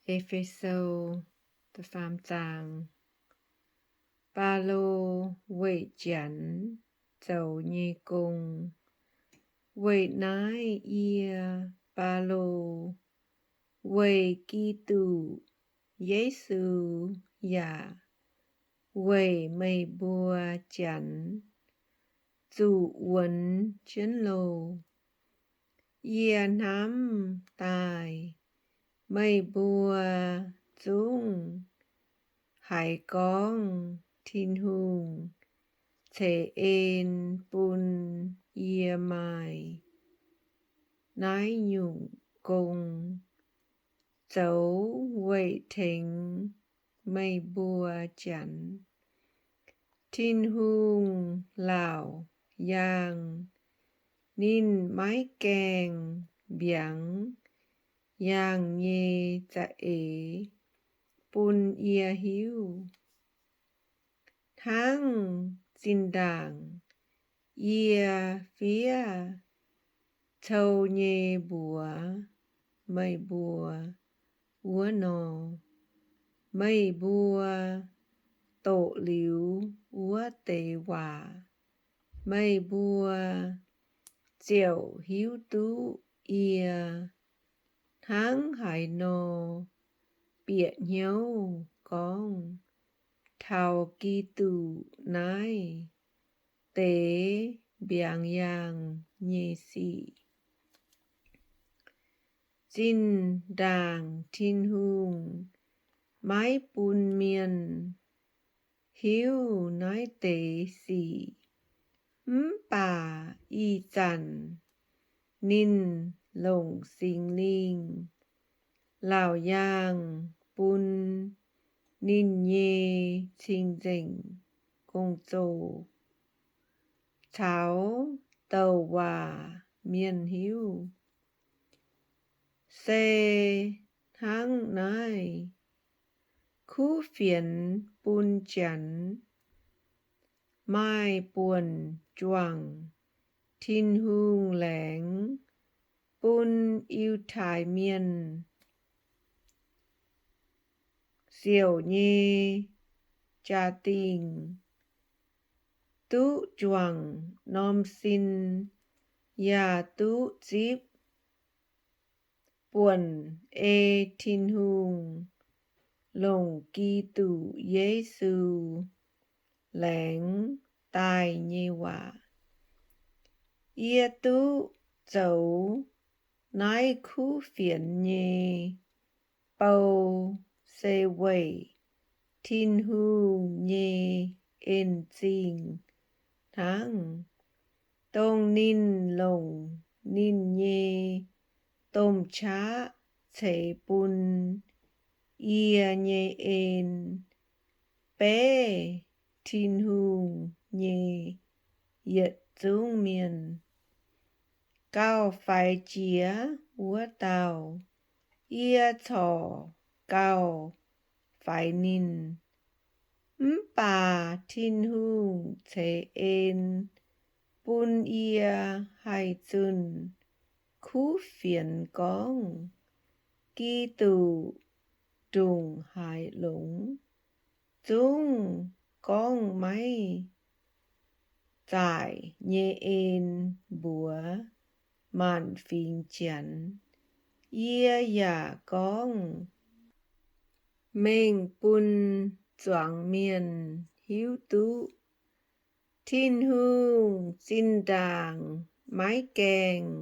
E^fe^so da'faam zaang. Baulo weic Janx zoux nyei gong. Weic naaiv yie, Baulo, weic Giduc Yesu yaac weic meih mbuo Janx zuqc wuonx jienv loh. Yie hnamv daaih meih mbuo zungv haiz gorngv Tin-Hungh ceix en bun yie maaih naaiv nyungc gong zoux weic tengx meih mbuo Janx. Tin-Hungh laauc yaangh ninh maiv gaengh mbiaangx yaangh nyei za'eix bun yie hiuv. Hnangv zinh ndaangc yie fiev cou nyei mbuox meih mbuo wuov nor, meih mbuo doqc liuz wuov deix waac, meih mbuo ziouc hiuv duqv yie hnangv haaix nor bieqc hnyouv gorngv taux Giduc naaiv deix mbiaangx yaangh nyei sic. Zinh ndaangc Tin-Hungh maiv bun mienh hiuv naaiv deix sic, mv baac ih zanc ninh longc Singx Lingh laauc yaangh bun ninh nyei cing-nzengc gong-zoh caux douc waac mienh hiuv. Se hnangv naaiv, kuv fienx bun Janx maaih buonc juangc Tin-Hungh laengz bun Yiutai Mienh siouc nyei jaa-dingh, duqv juangc norm sin yaac duqv zipv buonc ei Tin-Hungh longc Giduc Yesu laengz daaih nyei waac. Yie duqv zoux naaiv kuv fienx nyei bou se weic Tin-Hungh nyei en-zingh hnangv, dongh ninh longc ninh nyei domh qaqv ceix bun yie nyei en, beiv Tin-Hungh nyei yietc zungv mienh. Gauh faix jiex wuov dauh, yie corc gauh faix ninh. Mv baac Tin-Hungh ceix en bun yie haih zunh kuv fienx gorngv Giduc ndongc haaix longx, zungv gorngv maiv zaaic nyei en mbuox maanc fingx Janx. Yie yaac gorngv mengh bun zuangx mienh hiuv duqv Tin-Hungh zinh ndaangc maiv gaengh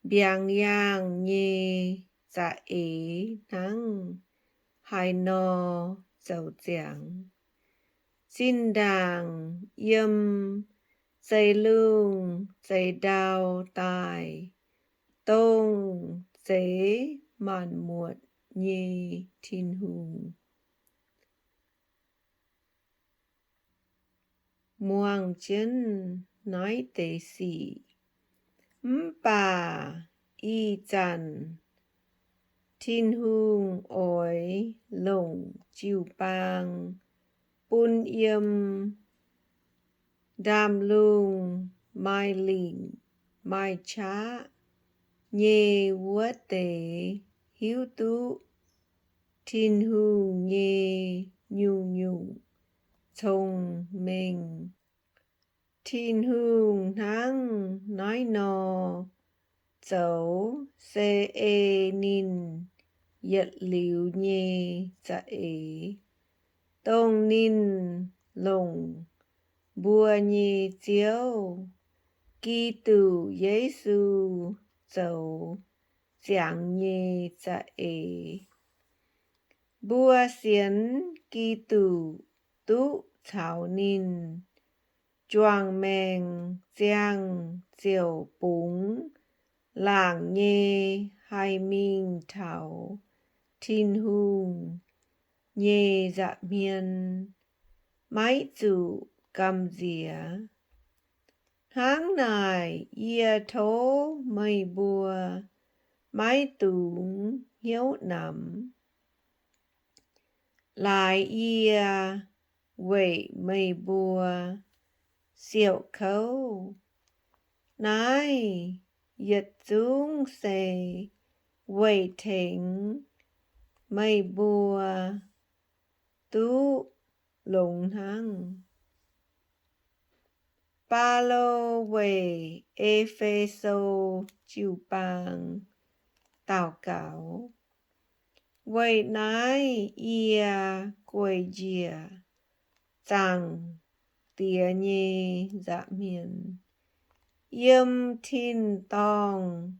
mbiaangx yaangh nyei za'eix hnangv haaix nor zoux ziangx. Zinh ndaangc yiem zeix lungh zeix ndau daaih, dongh zeix maanc muotc nyei Tin-Hungh, muangh jienv naaiv deix sic. Mv baac ih zanc Tin-Hungh oix longc jiu-baang bun yiem ndaamv-lungh maaih lingc maaih qaqv nyei wuov deix hiuv duqv Tin-Hungh nyei nyungc-nyungc cong-mengh. Tin-Hungh hnangv naaiv nor zoux se ei ninh yietc liuz nyei za'eix, dongh ninh longc mbuo nyei Ziouv, Giduc Yesu, zoux ziangx nyei za'eix. Mbuo sienx Giduc duqv caux ninh juangc maengc ziangh ziouc bungx laangc nyei haih mingh taux Tin-Hungh nyei nza'hmien, maiv zuqc gamh nziex. Hnangv naaic yie tov meih mbuo maiv dungx hnyouv namx. Laaix yie weic meih mbuo siouc kouv. Naaiv yietc zungv se weic tengx meih mbuo duqv longx hnangv. Baulo weic E^fe^so jiu-baang daux gaux. Weic naaiv yie gueic njiec Zaangc Diex nyei nza'hmien, yiem tin-dorngh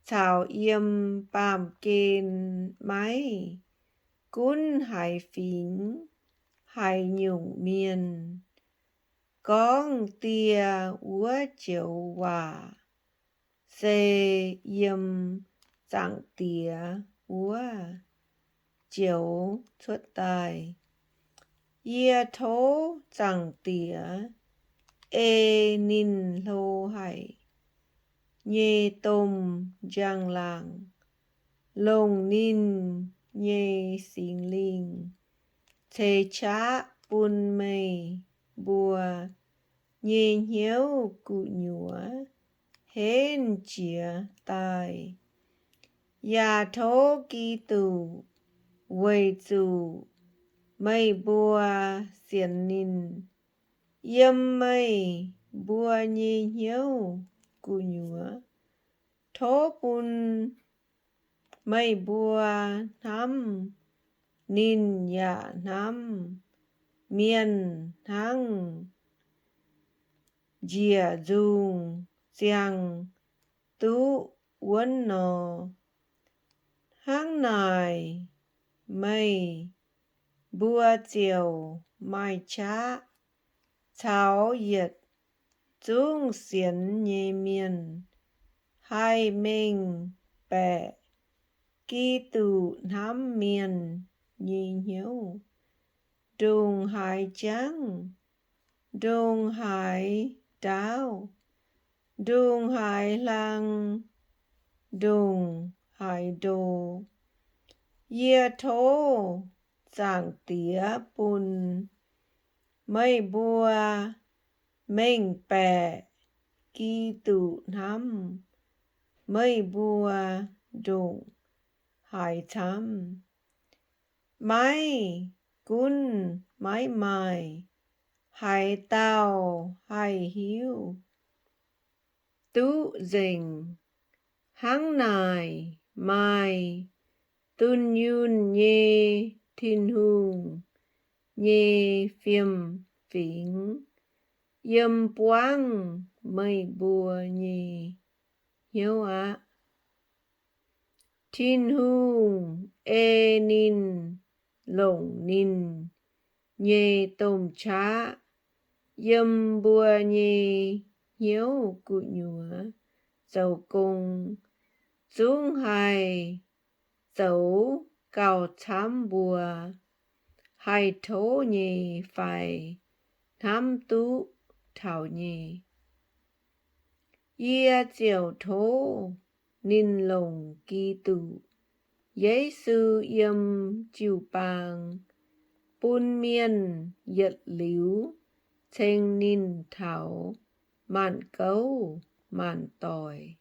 caux yiem baamh gen maiv gunv haaix fingx haaix nyungc mienh, gorngv Die wuov joux waac se yiem Zaangc Diex wuov joux cuotv daaih. Yie tov Zaangc Diex ei ninh hlo haic nyei domh njang-laangc, longc ninh nyei Singx Lingh ceix qaqv bun meih mbuo nyei hnyouv gu'nyuoz henv jiez daaih. Yaac tov Giduc weic zuqc meih mbuo sienx ninh, yiem meih mbuo nyei hnyouv gu'nyuoz tov bun meih mbuo hnamv ninh yaac hnamv mienh hnangv njiec nzungh ziangh duqv wuonv nor. Hnangv naaic, meih mbuo ziouc maaih qaqv caux yietc zungv sienx nyei mienh haih mengh baeqc Giduc hnamv mienh nyei hnyouv. Ndongc haaix jangv, ndongc haaix ndaauv, ndongc haaix hlang, ndongc haaix ndo, yie tov Zaangc Diex bun meih mbuo mengh baeqc Giduc hnamv meih mbuo ndongc haaix camv. Maiv gunv maiv maaih haaix dauh haih hiuv duqv nzengc. Hnangv naaic, maaih dunh yunh nyei Tin-Hungh nyei fiem-fingx yiem buangv meih mbuo nyei hnyouv aqv. Tin-Hungh ei ninh longc ninh nyei domh qaqv yiem mbuo nyei hnyouv gu'nyuoz zoux gong, zungv haih zoux gauh camv mbuo haih tov nyei fai hnamv duqv taux nyei. Yie ziouc tov ninh longc Giduc Yesu yiem jiu-baang bun mienh yietc liuz ceng ninh taux maanc gouv maanc doic.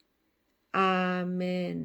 Aamen.